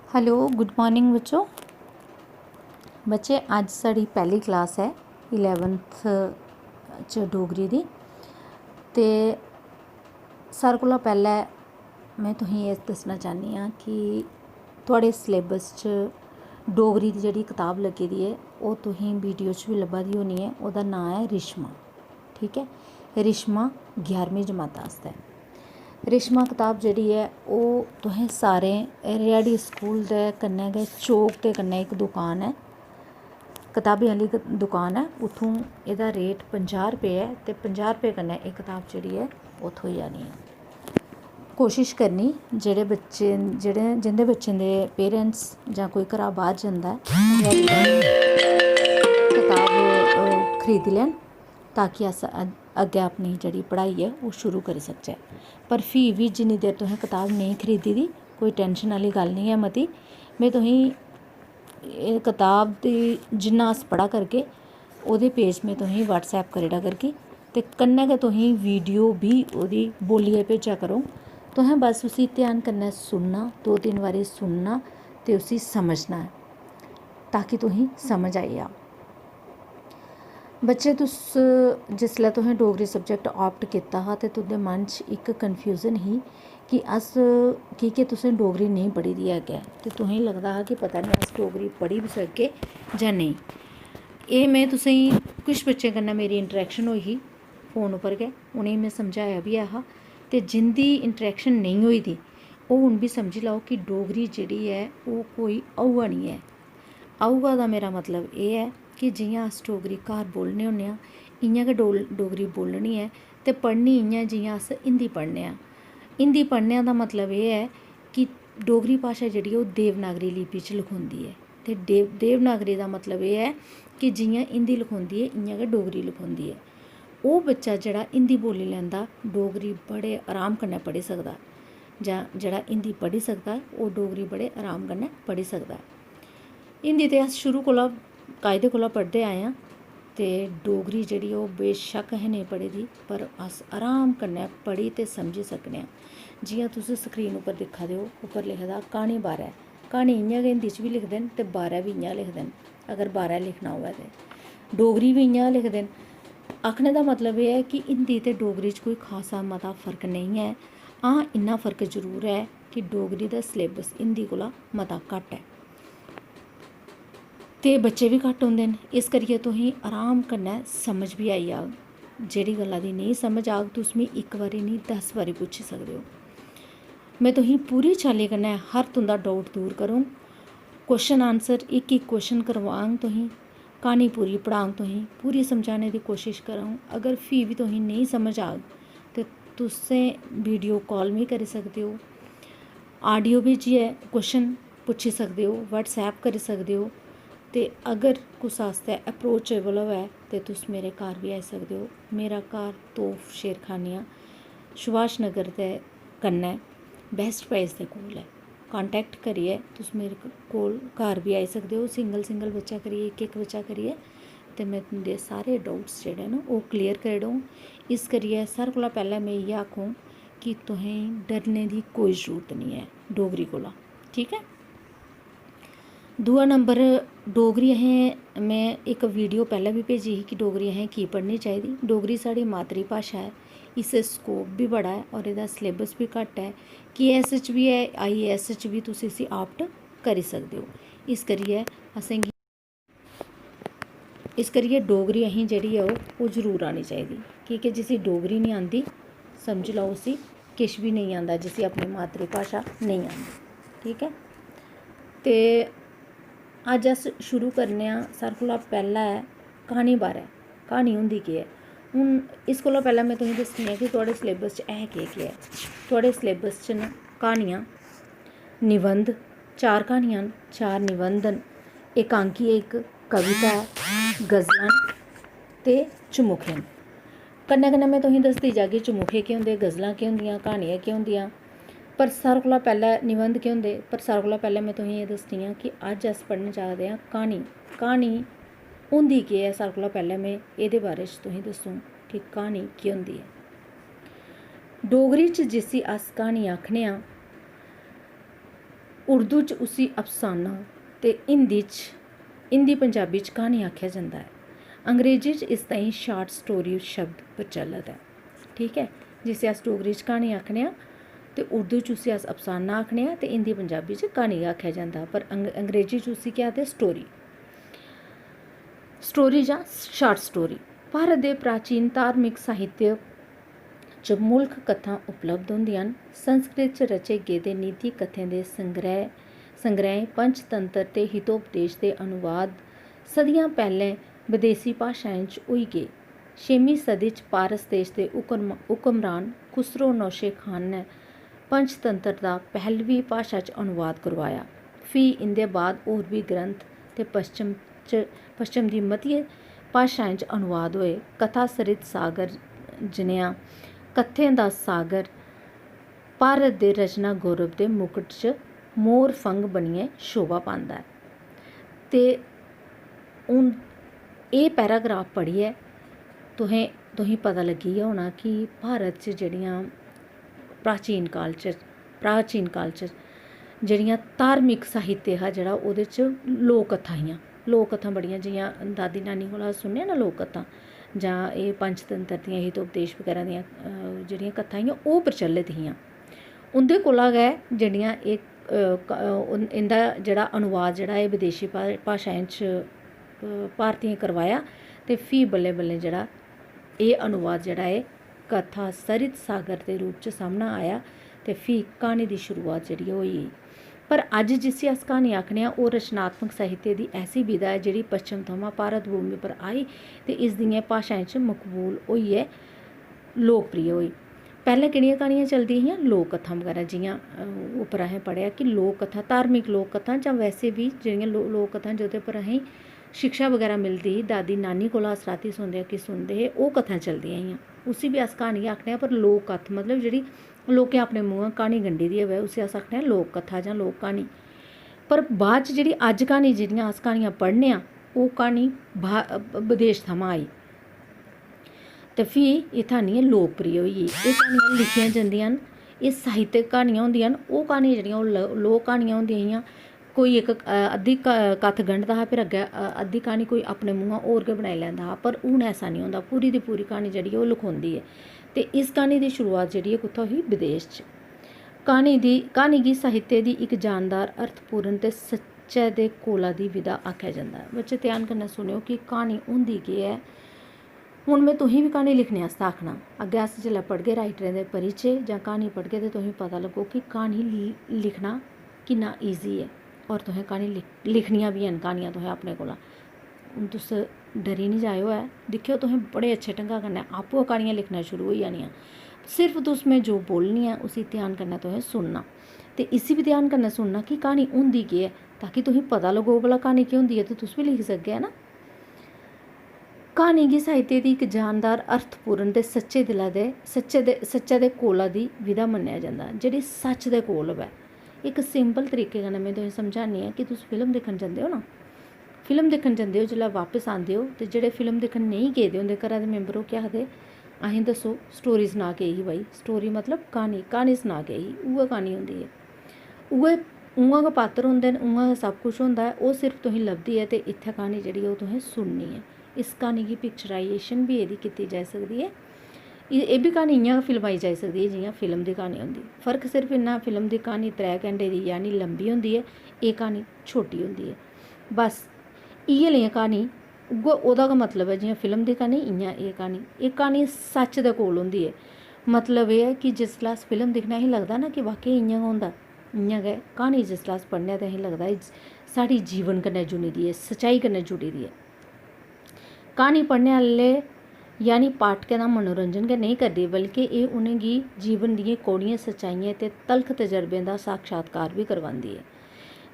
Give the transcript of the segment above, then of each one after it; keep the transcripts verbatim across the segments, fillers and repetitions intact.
Hello, good morning बच्चो। बच्चे, अज्ज साढ़ी पैह्ली क्लास ऐ इलैवंथ च डोगरी दी। ते सारें कोला पैह्लें में तुसेंगी एह् दस्सना चाह्न्नी आं कि थुआढ़े सलेबस च डोगरी दी जेह्ड़ी कताब लग्गी दी ऐ, ओह् तुसेंगी वीडियो च बी लब्भा दी होनी ऐ। ओह्दा नांऽ ऐ रिश्मा। ठीक ऐ, रिश्मा ग्यारहमीं जमाता आस्तै। रिश्मा कताब जेह्ड़ी ऐ, ओह् तुसें सारें रिहाड़ी स्कूल दे कन्नै गै चौक दे कन्नै इक दुकान ऐ, कताबें आह्ली ग-, दुकान ऐ, उत्थूं एह्दा रेट पंजाह् रपेऽ ऐ ते पंजाह् रपेऽ कन्नै एह् कताब जेह्ड़ी ऐ, ओह् थ्होई जानी ऐ। कोशिश करनी, जेह्ड़े बच्चे, जेह्ड़े, जिं'दे बच्चें दे पेरेंट्स जां कोई घरा बाह्र जंदा ऐ, रिहाड़ी दा कताब, अ, खरीदी लैन, ताकि अस अ-, अग्गें अपनी जेह्ड़ी पढ़ाई ऐ, ओह् शुरू करी सकचै। पर फ्ही बी जिन्नी देर तुसें कताब नेईं खरीदी दी, कोई टैंशन आह्ली गल्ल निं ऐ मती। में तुसेंगी एह् कताब दी, जिन्ना अस पढ़ा करगे, ओह्दे पेज में तुसेंगी WhatsApp करी ओड़ा करगी, ते कन्नै गै तुसेंगी वीडियो बी ओह्दी बोलियै भेजा करो। तुसें बस उसी ध्यान कन्नै सुनना, दो तिन्न बारी सुनना ते उसी समझना ऐ, ताकि तुसेंगी समझ आई जा। बच्चे, तुस, जिसलै तुसें डोगरी सब्जैक्ट ऑप्ट कीता हा ते तुं'दे मन च इक कन्फ्यूजन ही कि अस, की के तुसें डोगरी नेईं पढ़ी दी ऐ अग्गें, ते तुसेंगी लगदा हा कि पता निं अस डोगरी पढ़ी बी सकगे जां नेईं। एह् में तुसेंगी, कुछ बच्चें कन्नै मेरी इंटरैक्शन होई ही फोन उप्पर गै, उ'नेंगी में समझाया बी ऐ हा। ते जिं'दी इंटरैक्शन नेईं होई दी, ओह् हून बी समझी लैओ कि डोगरी जेह्ड़ी ऐ, ओह् कोई हौआ निं ऐ। हौआ दा मेरा मतलब एह् ऐ कि जि'यां अस डोगरी घर बोलने होन्ने आं, इ'यां गै डोल-, डोगरी बोलनी ऐ ते पढ़नी इ'यां जि'यां अस हिंदी पढ़ने आं। हिंदी पढ़ने दा मतलब एह् ऐ कि डोगरी भाशा जेह्ड़ी ऐ, ओह् देवनागरी लिपि च लखोंदी ऐ। ते देव-, देवनागरी दा मतलब एह् ऐ कि जि'यां हिंदी लखोंदी ऐ, इ'यां गै डोगरी लखोंदी ऐ। ओह् बच्चा जेह्ड़ा हिंदी बोल्ली लैंदा, डोगरी बड़े अराम कन्नै पढ़ी सकदा, जां जेह्ड़ा हिंदी पढ़ी सकदा, ओह् डोगरी बड़े अराम कन्नै पढ़ी सकदा। हिंदी ते अस शुरू कोला, कायदे कोला पढ़दे आए आं, ते डोगरी जेह्ड़ी, ओह् बेशक्क असें नेईं पढ़ी दी, पर अस अराम कन्नै पढ़ी ते समझी सकने आं। जि'यां तुस स्क्रीन उप्पर दिक्खा दे ओ, उप्पर लिखे दा क्हानी बारै। क्हानी इ'यां गै हिंदी च बी लिखदे न ते बारै बी इ'यां लिखदे न, अगर बारै लिखना होऐ ते। डोगरी बी इ'यां गै लिखदे न। आखने दा मतलब एह् ऐ कि हिंदी ते डोगरी च कोई खासा मता फर्क नेईं ऐ। हां, इन्ना फर्क जरूर ऐ कि डोगरी दा सलेबस हिंदी कोला मता घट्ट ऐ। ते बच्चे बी घट्ट होंदे न, इस करियै तुसेंगी अराम कन्नै समझ बी आई जाग। जेह्ड़ी गल्ला दी नेईं समझ आग, तुस मिगी इक बारी नेईं, दस बारी पुच्छी सकदे ओ। में तुसेंगी पूरी चाल्ली कन्नै हर तुं'दा डाउट दूर करङ। क्वेश्चन आंसर, इक इक क्वेश्चन करवाङ तुसेंगी, क्हानी पूरी पढ़ाङ तुसेंगी, पूरी समझाने दी कोशिश करङ। अगर फ्ही बी तुसेंगी नेईं समझ आग, ते तुसें वीडियो कॉल मिगी करी सकदे ओ, ऑडियो भेजियै क्वेश्चन पुच्छी सकदे ओ, WhatsApp करी सकदे ओ। ते अगर कुसै आस्तै अप्रोचेबल होऐ, ते तुस मेरे घर बी आई सकदे ओ। मेरा घर तोफ शेरखानिया, सुभाष नगर दे कन्नै, बेस्ट प्राइस दे कोल ऐ। कांटैक्ट करियै तुस मेरे कोल घर बी आई सकदे ओ, सिंगल सिंगल बच्चा करियै, इक इक बच्चा करियै, ते में तुं'दे सारे डाउट्स जेह्ड़े न, ओह् क्लियर करी ओड़ङ। इस करियै सारें कोला पैह्लें में इ'यै आखङ कि तुसें डरने दी कोई जरूरत निं ऐ डोगरी कोला, ठीक ऐ? दूआ नंबर, डोगरी असें, में इक वीडियो पैह्लें बी भेजी ही कि डोगरी असें की पढ़नी चाहिदी। डोगरी साढ़ी मातरी भाशा ऐ, इस स्कोप बी बड़ा ऐ और एह्दा सलेबस बी घट्ट ऐ। केएएस च बी ऐ, आईएएस च बी तुस इसी ऑप्ट करी सकदे ओ। इस करियै असेंगी, इस करियै डोगरी असें जेह्ड़ी ऐ, ओह्, ओह् जरूर आनी चाहिदी, की के जिसी डोगरी निं आंदी, समझी लैओ उसी किश बी नेईं आंदा, जिसी अपनी मातरी भाशा नेईं आंदी। ठीक ऐ, ते अज्ज अस शुरू करने आं, सारें कोला पैह्ला ऐ क्हानी बारै। क्हानी होंदी केह् ऐ? हून इस कोला पैह्ला में तुसेंगी दस्सनी आं कि थुआढ़े सलेबस च ऐ केह् केह् ऐ। थुआढ़े सलेबस च न क्हानियां, निबंध, चार क्हानियां न, चार निबंध न, एकांकी ऐ इक, कविता ऐ, गजलां न ते चमुखे न। कन्नै कन्नै में तुसेंगी दसदी जागी चमुखे केह् होंदे, गजलां केह् होंदियां, क्हानियां केह् होंदियां, पर सारें कोला पैह्लें निबंध केह् होंदे। पर सारें कोला पैह्लें में तुसेंगी एह् दस्सनी आं कि अज्ज अस पढ़न जा दे आं क्हानी। क्हानी होंदी केह् ऐ, सारें कोला पैह्लें में एह्दे बारे च तुसेंगी दस्सङ कि क्हानी केह् होंदी ऐ। डोगरी च जिसी अस क्हानी आखने आं, उर्दू च उसी अफसाना ते हिंदी च, हिंदी पंजाबी च क्हानी आखेआ जंदा ऐ। अंग्रेजी च इस ताईं शार्ट स्टोरी शब्द प्रचलत ऐ, ठीक ऐ, जिसी अस डोगरी च क्हानी आखने आं ते उर्दू च उसी अस अफसाना आखने आं ते हिंदी पंजाबी च क्हानी गै आखेआ जंदा, पर अंग-, अंग्रेजी च उसी केह् आखदे? स्टोरी। स्टोरी जां शार्ट स्टोरी। भारत दे प्राचीन धार्मिक साहित्य च मुल्ख कत्थां उपलब्ध होंदियां न। संस्कृत च रचे गेदे नीति कत्थें दे संग्रह, संग्रहें पंचतंत्र ते हितोपदेश दे अनुवाद सदियां पैह्लें बदेसी भाशाएं च होई गे। छेमीं सदी च पारस देश दे हुक्म-, हुक्मरान खुसरो नौशे खान ने पंचतंत्र दा पैह्लवी भाशा च अनुवाद करोआया। फ्ही इं'दे बाद होर बी ग्रंथ ते पश्चिम च, पश्चिम दी मतियें भाशाएं च अनुवाद होए। कथा सरित सागर जनेहा कत्थें दा सागर भारत दे रचना गौरव दे मुकट च मोर फंग बनियै शोभा पांदा ऐ। ते हून एह् पैराग्राफ पढ़ियै तुसें, तुसें पता लग्गी गै होना कि भारत च जेह्ड़ियां प्राचीन काल च, प्राचीन काल च जेह्ड़ियां धार्मिक साहित्य हा जेह्ड़ा, ओह्दे च लोक कत्थां हियां। लोक कत्थां बड़ियां, जि'यां दादी नानी कोला सुनने आं ना लोक कत्थां, जां एह् पंचतंत्र दियां, हितोपदेश बगैरा दियां, अ, जेह्ड़ियां कत्थां हियां, ओह् प्रचलत हियां। उं'दे कोला गै जेह्ड़ियां एह्, अ, क-, अ, उन-, इं'दा जेह्ड़ा अनुवाद जेह्ड़ा एह् बदेशी भा-, भाशाएं च, अ, भारतियें करवाया ते फ्ही बल्लें बल्लें जेह्ड़ा एह् अनुवाद जेह्ड़ा एह् कथा सरित सागर दे रूप च सामनै आया ते फ्ही क्हानी दी शुरुआत जेह्ड़ी ओह् होई गेई। पर अज्ज जिसी अस क्हानी आखने आं, ओह् रचनात्मक साहित्य दी ऐसी विधा ऐ जेह्ड़ी पश्चिम थमां भारत भूमि पर आई ते इस दियें भाशाएं च मकबूल होइयै लोकप्रिय होई। पैह्लें केह्ड़ियां क्हानियां चलदियां हियां? लोक कत्थां बगैरा, जि'यां, अ, उप्पर असें पढ़ेआ कि लोक कत्थां, धार्मिक लोक कत्थां जां वैसे बी जेह्ड़ियां लो-, लोक कत्थां जेह्दे पर असें शिक्षा बगैरा मिलदी ही, दादी नानी कोला अस रातीं सौंदे कि सुनदे हे, ओह् कत्थां चलदियां हियां। उसी बी अस क्हानी गै आखने आं, पर लोक कत्थ मतलब जेह्ड़ी लोकें अपने मुंहा क्हानी गंढी दी होऐ, उसी अस आखने आं लोक कत्था जां लोक क्हानी। पर बाद च जेह्ड़ी अज्ज क्हानी, जेह्ड़ियां अस क्हानियां पढ़ने आं, ओह् क्हानी भा-, बदेश थमां आई ते फ्ही इत्थै आनियै लोकप्रिय होई गेई। एह् क्हानियां लिखियां जंदियां न, एह् साहित्यक क्हानियां होंदियां न। ओह् क्हानियां जेह्ड़ियां ओह् ल-, लोक क्हानियां होंदियां हियां, कोई इक, अ, अद्धी क-, कत्थ गंढदा हा, फिर अग्गें, अ, अद्धी क्हानी कोई अपने मुंहा होर गै बनाई लैंदा हा। पर हून ऐसा निं होंदा, पूरी दी पूरी क्हानी जेह्ड़ी ओह् लखोंदी ऐ। ते इस क्हानी दी शुरुआत जेह्ड़ी ऐ कुत्थै होई? विदेश च। क्हानी दी, क्हानी गी साहित्य दी इक जानदार, अर्थपूर्ण ते सच्चै दे कोला दी विधा आखेआ जंदा ऐ। बच्चे, ध्यान कन्नै सुनेओ कि क्हानी होंदी केह् ऐ। हून में तुसें बी क्हानी लिखने आस्तै आखना। अग्गें अस जिसलै पढ़गे राइटरें दे परिचे जां क्हानी पढ़गे ते तुसें पता लग्गग कि क्हानी लि-, लिखना किन्ना ईजी ऐ। होर तुसें क्हानी लिख-, लिखनियां बी हैन क्हानियां तुसें अपने कोला। हून तुस डरी निं जाएओ ऐ, दिक्खेओ तुसें बड़े अच्छे ढंगा कन्नै आपूं गै क्हानियां लिखना शुरू होई जानियां। सिर्फ तुस, में जो बोलनी ऐ उसी ध्यान कन्नै तुसें सुनना ते इसी बी ध्यान कन्नै सुनना कि क्हानी होंदी केह् ऐ, ताकि तुसें पता लग्गग भला क्हानी केह् होंदी ऐ ते तुस बी लिखी सकगे, है ना। क्हानी गी साहित्य दी इक जानदार, अर्थपूर्ण ते सच्चे दिला दे, सच्चे दे, सच्चै दे कोला दी विधा मन्नेआ जंदा, जेह्ड़ी सच्च दे कोल होऐ। इक सिंपल तरीके कन्नै में तुसेंगी समझानी आं कि तुस फिल्म दिक्खन जंदे ओ ना, फिल्म दिक्खन जंदे ओ, जिसलै बापस आंदे ओ ते जेह्ड़े फिल्म दिक्खन नेईं गेदे होंदे घरा दे मैंबर, ओह् केह् आखदे, "असें दस्सो, स्टोरी सना केह् ही भाई?" स्टोरी मतलब क्हानी, क्हानी सना केह् ही? उ'ऐ क्हानी होंदी ऐ, उ'ऐ, उ'आं गै पात्तर होंदे न, उ'आं गै सब कुछ होंदा ऐ। ओह् सिर्फ तुसेंगी लभदी ऐ ते इत्थै क्हानी जेह्ड़ी ऐ ओह् तुसें सुननी ऐ। इस क्हानी गी पिक्चराइजेशन बी एह्दी कीती जाई सकदी ऐ। एह्, एह् बी क्हानी इ'यां गै फिल्माई जाई सकदी ऐ जि'यां फिल्म दी क्हानी होंदी। फर्क सिर्फ इन्ना, फिल्म दी क्हानी त्रै घैंटे दी यानी लंबी होंदी ऐ, एह् क्हानी छोटी होंदी ऐ। बस इ'यै लेइयां क्हानी, उ'ऐ ओह्दा गै मतलब ऐ, जि'यां फिल्म दी क्हानी इ'यां एह् क्हानी। एह् क्हानी सच्च दे कोल होंदी ऐ, मतलब एह् ऐ कि जिसलै अस फिल्म दिक्खने असेंगी लगदा ना कि वाकई इ'यां गै होंदा, इ'यां गै क्हानी जिसलै अस पढ़ने आं ते असेंगी लगदा एह् साढ़ी जीवन कन्नै जुड़ी दी ऐ, सच्चाई कन्नै जुड़ी दी ऐ। क्हानी पढ़ने आह्ले यानी पाठकें दा मनोरंजन गै नेईं करदी, बल्के एह् उ'नेंगी जीवन दियें कौड़ियें सच्चाइयें ते तलख तजरबें दा साक्षात्कार बी करवांदी ऐ।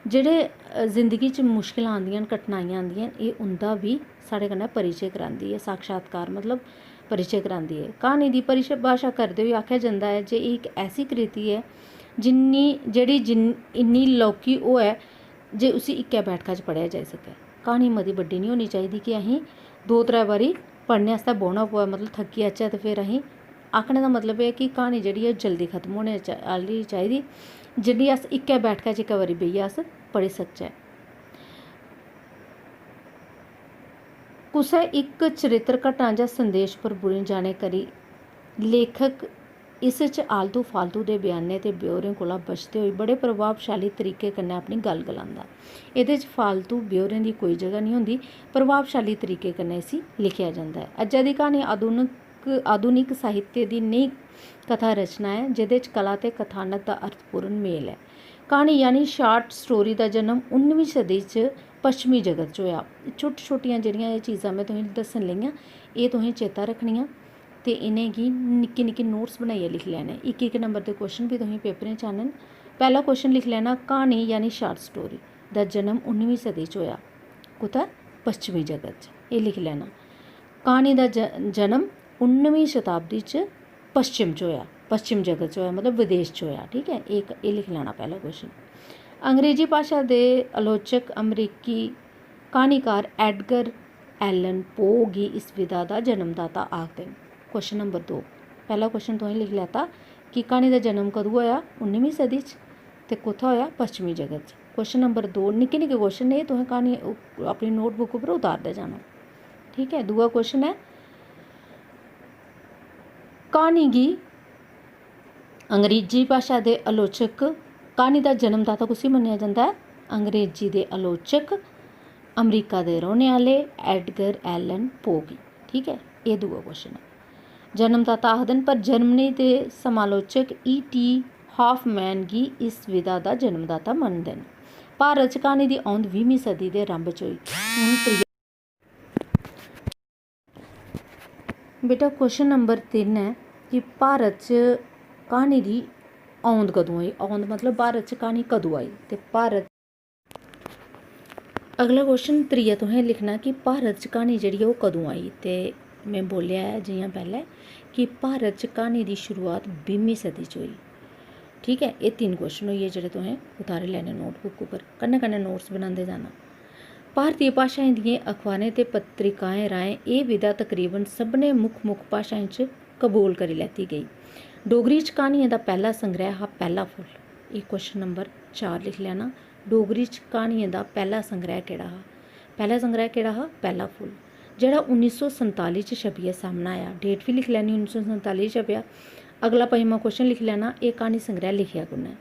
जेह्ड़े, अ, जिंदगी च मुश्कलां आंदियां न, कठिनाइयां आंदियां न, एह् उं'दा बी साढ़े कन्नै परिचे करांदी ऐ। साक्षात्कार मतलब परिचे करांदी ऐ। क्हानी दी परिभाशा करदे होई आखेआ जंदा ऐ जे एह् इक ऐसी कृति ऐ जिन्नी, जेह्ड़ी जिन-, इन्नी लौह्की होऐ जे उसी इक्कै बैठका च पढ़ेआ जाई सकै। क्हानी मती बड्डी निं होनी चाहिदी कि असें दो त्रै बारी पढ़ने आस्तै बौह्ना पवै, मतलब थक्की जाचै ते फिर असें, आखने दा मतलब एह् ऐ कि क्हानी जेह्ड़ी ऐ जल्दी खत्म होने चा-, आह्ली चाहिदी। जि'नेंगी अस इक्कै बैठका च इक्कै बारी बेहियै अस पढ़ी सकचै। कुसै इक चरित्र घटना जां संदेश पर बुरी जाने करी लेखक इस च आलतू फालतू दे बयानें ते ब्यौरें कोला बचदे होई बड़े प्रभावशाली तरीके कन्नै अपनी गल्ल गलांदा। एह्दे च फालतू ब्यौरें दी कोई जगह निं होंदी, प्रभावशाली तरीके कन्नै इसी लिखेआ जंदा ऐ। अज्जै दी क्हानी आधुनिक, आधुनिक साहित्य दी नेही कथा रचना ऐ जेह्दे च कला ते कथानक दा अर्थपूर्ण मेल ऐ। क्हानी यानी शार्ट स्टोरी दा जन्म उन्नमीं सदी च पश्चिमी जगत च होआ। छोटी छोटियां जेह्ड़ियां एह् चीज़ां में तुसेंगी दस्सन लगियां, एह् तुसें चेता रक्खनियां ते इ'नेंगी निक्के निक्के नोट्स बनाइयै लिखी लैने। इक इक नंबर दे क्वेश्चन बी तुसेंगी पेपरें च आने न। पैह्ला क्वेश्चन लिखी लैना, क्हानी यानी शार्ट स्टोरी दा जन्म उन्नमीं सदी च होआ। कुत्थै? पश्चिमी जगत च। एह् लिखी लैना, क्हानी दा ज-, जन्म उन्नमीं शताब्दी च पश्चिम च होआ, पश्चिम जगत च होआ, मतलब विदेश च होआ। ठीक ऐ, एह् क-, एह् लिखी लैना पैह्ला क्वेश्चन। अंग्रेजी भाशा दे आलोचक अमरीकी क्हानीकार एडगर एलन पो गी इस विधा दा जन्मदाता आखदे न। क्वेश्चन नंबर दो, पैह्ला क्वेश्चन तुसें लिखी लैता कि क्हानी दा जन्म कदूं होआ? उन्नमीं सदी च। ते कुत्थै होआ? पश्चिमी जगत च। क्वेश्चन नंबर दो, निक्के निक्के क्वेश्चन न एह्, तुसें क्हानी उप-, अपनी नोटबुक उप्पर उतारदे जाना। ठीक ऐ, दूआ क्वेश्चन ऐ, क्हानी गी अंग्रेजी भाशा दे आलोचक, क्हानी दा जन्मदाता कुसी मन्नेआ जंदा ऐ? अंग्रेजी दे आलोचक, अमरीका दे रौह्ने आह्ले एडगर एलन पो गी। ठीक ऐ, एह् दूआ क्वेश्चन ऐ। जन्मदाता आखदे न, पर जर्मनी दे समालोचक ई टी हॉफमैन गी इस विधा दा जन्मदाता मनदे न। भारत च क्हानी दी औंद बीहमीं सदी दे रंभ च होई। हून त्रीया, बेटा, क्वेश्चन नंबर तिन्न ऐ कि भारत च क्हानी दी औंद कदूं आई? औंद मतलब भारत च क्हानी कदूं आई? ते भारत, अगला क्वेश्चन त्रीया तुसें लिखना कि भारत च क्हानी जेह्ड़ी ऐ ओह् कदूं आई? ते में बोलेआ ऐ जि'यां पैह्लें कि भारत च क्हानी दी शुरुआत बीहमीं सदी च होई। ठीक ऐ, एह् तिन्न क्वेश्चन होई गे जेह्ड़े तुसें उतारी लैने नोटबुक उप्पर, कन्नै कन्नै नोट्स बनांदे जाना। भारती भाशाएं दियें अखबारें ते पत्रिकाएं राहें एह् विधा तकरीबन सभनें मुक्ख मुक्ख भाशाएं च कबूल करी लैती गेई। डोगरी च क्हानियें दा पैह्ला संग्रैह् हा पैह्ला फुल्ल। एह् क्वेश्चन नंबर चार लिखी लैना, डोगरी च क्हानियें दा पैह्ला संग्रैह् केह्ड़ा हा? पैह्ला संग्रैह् केह्ड़ा हा? पैह्ला फुल्ल, जेह्ड़ा उन्नी सौ संताली च छपियै सामनै आया। डेट बी लिखी लैनी, उन्नी सौ संताली च छपेआ। अगला पंजमां क्वेश्चन लिखी लैना, एह् क्हानी संग्रैह् लिखेआ कु'न्नै?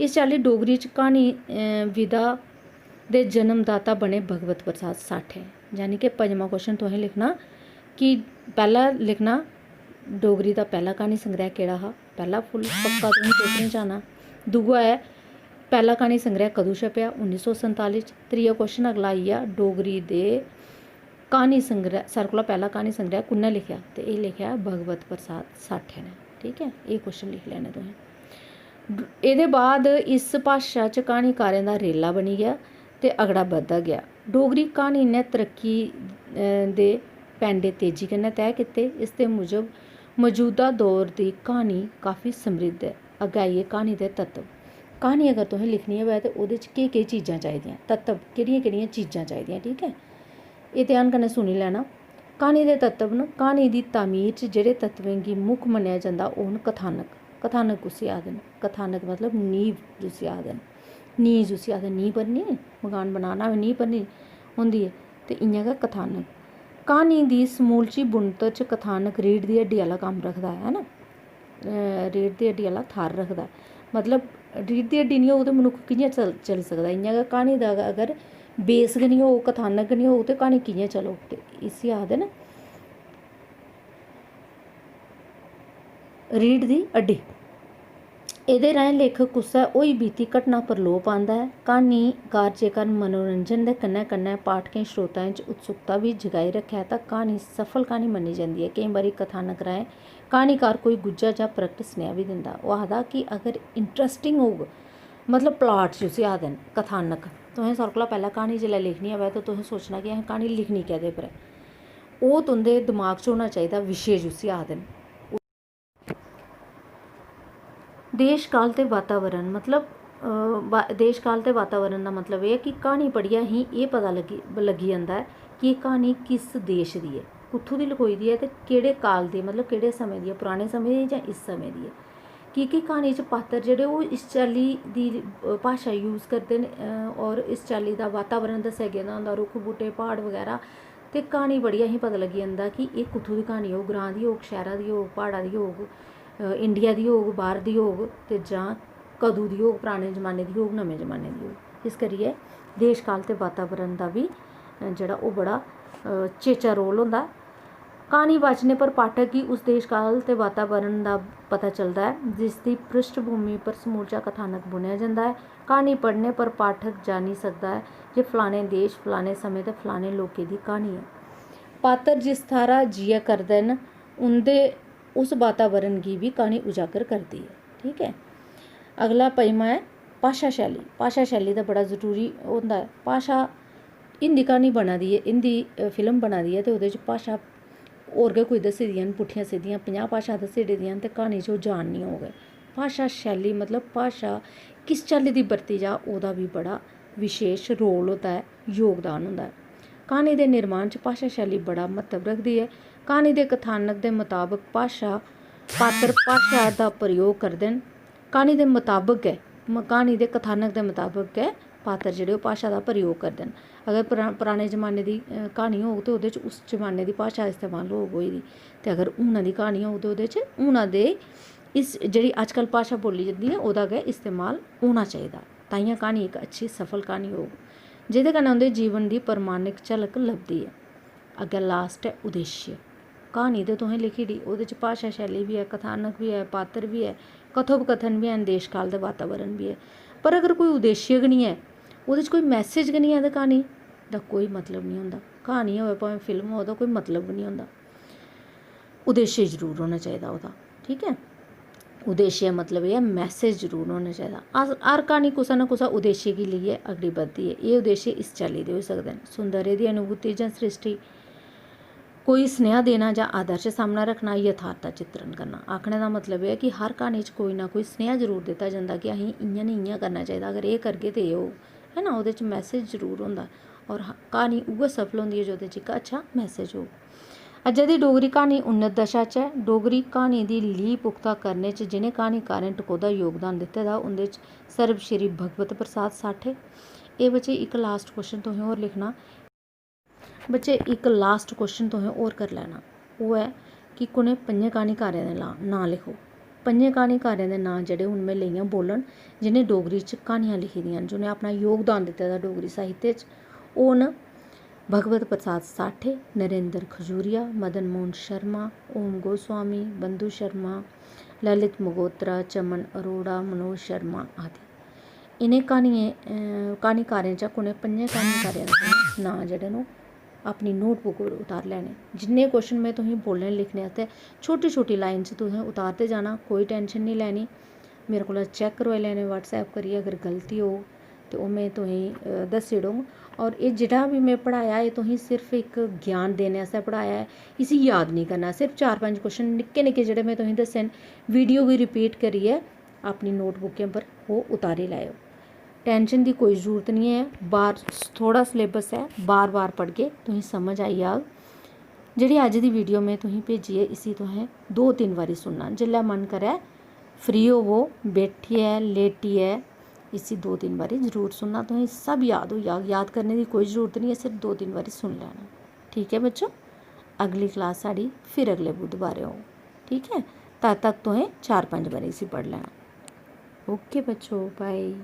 इस चाल्ली डोगरी च क्हानी, अ, विधा दे जन्मदाता बने भगवत प्रसाद साठे। यानी कि पंजमां क्वेश्चन तुसें लिखना कि पैह्ला लिखना, डोगरी दा पैह्ला क्हानी संग्रैह् केह्ड़ा हा? पैह्ला फुल्ल, पक्का तुसें पेपरें च आना। दूआ ऐ, पैह्ला क्हानी संग्रैह् कदूं छपेआ? उन्नी सौ संताली च। त्रीया क्वेश्चन अगला आई गेआ, डोगरी दे क्हानी संग्रैह्, सारें कोला पैह्ला क्हानी संग्रैह् कु'न्नै लिखेआ? ते एह् लिखेआ भगवत प्रसाद साठे ने। ठीक ऐ, एह् क्वेश्चन लिखी लैने तुसें। ड-, एह्दे बाद इस भाशा च क्हानीकारें दा रेला बनी गेआ ते अगड़ा बधदा गेआ। डोगरी क्हानी ने तरक्की, अ, दे पैंडे तेजी कन्नै तैऽ कीते। इसदे मूजब मजूदा दौर दी क्हानी काफी समृद्ध ऐ। अग्गें आई गे क्हानी दे तत्व। क्हानी अगर तुसें लिखनी होऐ ते ओह्दे च केह् केह् चीजां चाहिदियां, तत्व, केह्ड़ियां केह्ड़ियां चीजां चाहिदियां, ठीक ऐ? एह् ध्यान कन्नै सुनी लैना। क्हानी दे तत्व न, क्हानी दी तामीर च जेह्ड़े तत्वें गी मुक्ख मन्नेआ जंदा, ओह् न कथानक। कथानक कुसी आखदे न? कथानक मतलब नींव जिसी आखदे न। नींव जिसी आखदे न, नींव भरनी, मकान बनाना होऐ, नींव भरनी होंदी ऐ, ते इ'यां गै कथानक। क्हानी दी समूलची बुनत च कथानक रीढ़ दी हड्डी आह्ला कम्म रखदा ऐ, है ना? अ, रीढ़ दी हड्डी आह्ला थाह्र रखदा ऐ। मतलब, रीढ़ दी हड्डी निं होग ते मनुक्ख कि'यां चल-, चली सकदा? इ'यां गै क्हानी दा अगर बेस गै निं होग, कथानक गै निं होग, ते क्हानी कि'यां चलग? ते इसी आखदे न रीढ़ दी हड्डी। एह्दे राहें लेखक कुसै होई बीती घटना पर लोऽ पांदा ऐ। क्हानीकार जेकर मनोरंजन दे कन्नै-कन्नै पाठकें, श्रोताएं च उत्सुकता बी जगाई रक्खै, तां क्हानी सफल क्हानी मन्नी जंदी ऐ। केईं बारी कथानक राहें क्हानीकार कोई गुज्झा जां परैक्ट सनेहा बी दिंदा। ओह् आखदा कि अगर इंटरैस्टिंग होग, मतलब प्लाट जिसी आखदे न, कथानक, तुसें सारें कोला पैह्लें क्हानी जिसलै लिखनी होऐ, ते तुसें सोचना कि असें क्हानी लिखनी कैह्दे पर ऐ। ओह् तुं'दे दमाग च होना चाहिदा, विशे जिसी आखदे न। देश काल ते वातावरण, मतलब, अ, वा-, देश काल ते वातावरण दा मतलब एह् ऐ कि क्हानी पढ़ियै असेंगी एह् पता लग्गी, लग्गी जंदा ऐ कि एह् क्हानी किस देश दी ऐ, कुत्थूं दी लखोई दी ऐ ते केह्ड़े काल दी, मतलब, केह्ड़े समें दी ऐ, पराने समें दी जां इस समें दी ऐ। की के क्हानी च पात्तर जेह्ड़े ओह् इस चाल्ली दी भाशा यूज़ करदे न और इस चाल्ली दा वातावरण दस्सेआ गेदा होंदा, रुक्ख बूह्टे, प्हाड़ बगैरा। ते क्हानी पढ़ियै असेंगी पता लग्गी जंदा कि एह् कुत्थूं दी क्हानी होग, ग्रांऽ दी होग, शैह्रा दी होग, प्हाड़ा दी होग, इंडिया दी होग, बाह्र दी होग, ते जां कदूं दी होग, पराने जमाने दी होग, नमें जमाने दी होग। इस करियै देश काल ते वातावरण दा बी जेह्ड़ा ओह् बड़ा चेचा रोल होंदा। क्हानी वाचने पर पाठक गी उस देश काल ते वातावरण दा पता चलदा ऐ, जिसदी पृष्ठभूमि पर समूलचा कथानक बुनेआ जंदा ऐ। क्हानी पढ़ने पर पाठक जानी सकदा ऐ जे फलाने देश, फलाने समें ते फलाने लोकें दी क्हानी ऐ। पात्तर जिस थाह्रा जिया करदे न, उं'दे उस वातावरण गी बी क्हानी उजागर करदी ऐ। ठीक ऐ, अगला पंजमा ऐ भाशा शैली। भाशा शैली दा बड़ा जरूरी होंदा ऐ। भाशा, हिंदी क्हानी बना दी ऐ, हिंदी फिल्म बना दी ऐ ते ओह्दे च भाशा होर गै कोई दस्सी दियां न, पुट्ठियां सिद्धियां पंजाह् भाशा दस्सी ओड़ी दियां न ते क्हानी च ओह् जान निं होग। भाशा शैली मतलब भाशा किस चाल्ली दी बरती जा, ओह्दा बी बड़ा विशेष रोल होंदा ऐ, योगदान होंदा ऐ। क्हानी दे निर्माण च भाशा शैली बड़ा म्हत्तव रखदी ऐ। क्हानी दे कथानक दे मताबक भाशा, पात्तर भाशा दा प्रयोग करदे न। क्हानी दे मताबक गै, क्हानी दे कथानक दे मताबक गै पात्तर जेह्ड़े ओह् भाशा दा प्रयोग करदे न। अगर पराने जमाने दी क्हानी होग ते ओह्दे च उस जमाने दी भाशा इस्तेमाल होग होई दी, ते अगर हूना दी क्हानी होग ते ओह्दे च हूना दे इस जेह्ड़ी अज्जकल भाशा बोल्ली जंदी ऐ ओह्दा गै इस्तेमाल होना चाहिदा, ताइयें क्हानी इक अच्छी सफल क्हानी होग, जेह्दे कन्नै उं'दे जीवन दी प्रमाणिक झलक लभदी ऐ। अग्गें लास्ट ऐ उद्देश्य। क्हानी ते तुसें लिखी ओड़ी, ओह्दे च भाशा शैली बी ऐ, कथानक बी ऐ, पात्तर बी ऐ, कथोपकथन बी हैन, देश काल ते वातावरण बी ऐ, पर अगर कोई उद्देश्य गै निं ऐ, ओह्दे च कोई मैसेज गै निं ऐ ते क्हानी दा कोई मतलब निं होंदा। क्हानी होऐ भामें फिल्म होऐ, ओह्दा कोई मतलब गै निं होंदा। उद्देश्य जरूर होना चाहिदा ओह्दा, ठीक ऐ। उद्देश्य मतलब एह् ऐ, मैसेज जरूर होना चाहिदा। अस हर क्हानी कुसै ना कुसै उद्देश्य गी लेइयै अगड़ी बधदी ऐ। एह् उद्देश्य इस चाल्ली दे होई सकदे न: सुंदर एह्दी अनुभूति जां सृष्टि, कोई सनेहा देना जां आदर्श सामना रखना, यथार्थ दा चित्रण करना। आखने दा मतलब एह् ऐ कि हर क्हानी च कोई ना कोई सनेहा जरूर दित्ता जंदा कि असें इ'यां निं इ'यां करना चाहिदा, अगर एह् करगे ते एह् होग, है ना। ओह्दे च मैसेज जरूर होंदा, और क्हानी उ'ऐ सफल होंदी ऐ जेह्दे च इक अच्छा मैसेज होग। अज्जै दी डोगरी क्हानी उन्नत दशा च ऐ। डोगरी क्हानी दी लीह् पुख्ता करने च जि'नें क्हानीकारें टकोह्दा योगदान दित्ते दा, उं'दे च सर्वश्री भगवत प्रसाद साठे। एह् बच्चे, इक लास्ट क्वेश्चन तुसें होर लिखना। बच्चे, इक लास्ट क्वेश्चन तुसें होर करी लैना, ओह् ऐ कि कु'नें पंजें क्हानीकारें दे नांऽ, नांऽ लिखो। पंजें क्हानीकारें दे नांऽ जेह्ड़े हून में लेइयां बोलन, जि'नें डोगरी च क्हानियां लिखी दियां न, जि'नें अपना योगदान दित्ते दा डोगरी साहित्य च, ओह् न भगवत प्रसाद साठे, नरेंद्र खजूरिया, मदन मोहन शर्मा, ओम गोस्वामी, बंधु शर्मा, ललित मगोत्रा, चमन अरोड़ा, मनोज शर्मा आदि। इ'नें क्हानियें, अ, क्हानीकारें चा कु'नें पंजें क्हानीकारें दे नांऽ जेह्ड़े न, ओह् अपनी नोटबुक पर उतारी लैने। जिन्ने क्वेश्चन में तुसेंगी बोलने लिखने आस्तै, छोटी छोटी लाइन च तुसें उतारदे जाना, कोई टैंशन निं लैनी। मेरे कोला चैक करोआई लैने WhatsApp करियै, अगर गलती होग ते ओह् में तुसेंगी, अ, दस्सी ओड़ङ। और एह् जेह्ड़ा बी में पढ़ाया, एह् तुसेंगी सिर्फ इक ज्ञान देने आस्तै पढ़ाया ऐ। इसी याद निं करना, सिर्फ चार पंज क्वेश्चन निक्के निक्के जेह्ड़े में तुसेंगी दस्से न, वीडियो गी रिपीट करियै अपनी नोटबुकें पर ओह् उतारी लैएओ। टैंशन दी कोई जरूरत निं ऐ, बार, थोह्ड़ा सलेबस ऐ, बार बार पढ़गे, तुसेंगी समझ आई जाग। जेह्ड़ी अज्ज दी वीडियो में तुसेंगी भेजी ऐ, इसी तुसें दो तिन्न बारी सुनना। जिसलै मन करै, फ्री होवो, बैठियै, लेटियै इसी दो तिन्न बारी जरूर सुनना। तुसेंगी सब याद होई जाग, याद करने दी कोई जरूरत निं ऐ, सिर्फ दो तिन्न बारी सुनी लैना। ठीक ऐ बच्चो, अगली क्लास साढ़ी फिर अगले बुधबारें होग। ठीक ऐ, तद तक तुसें चार पंज बारी इसी पढ़ी लैना। ओके बच्चो, बाय।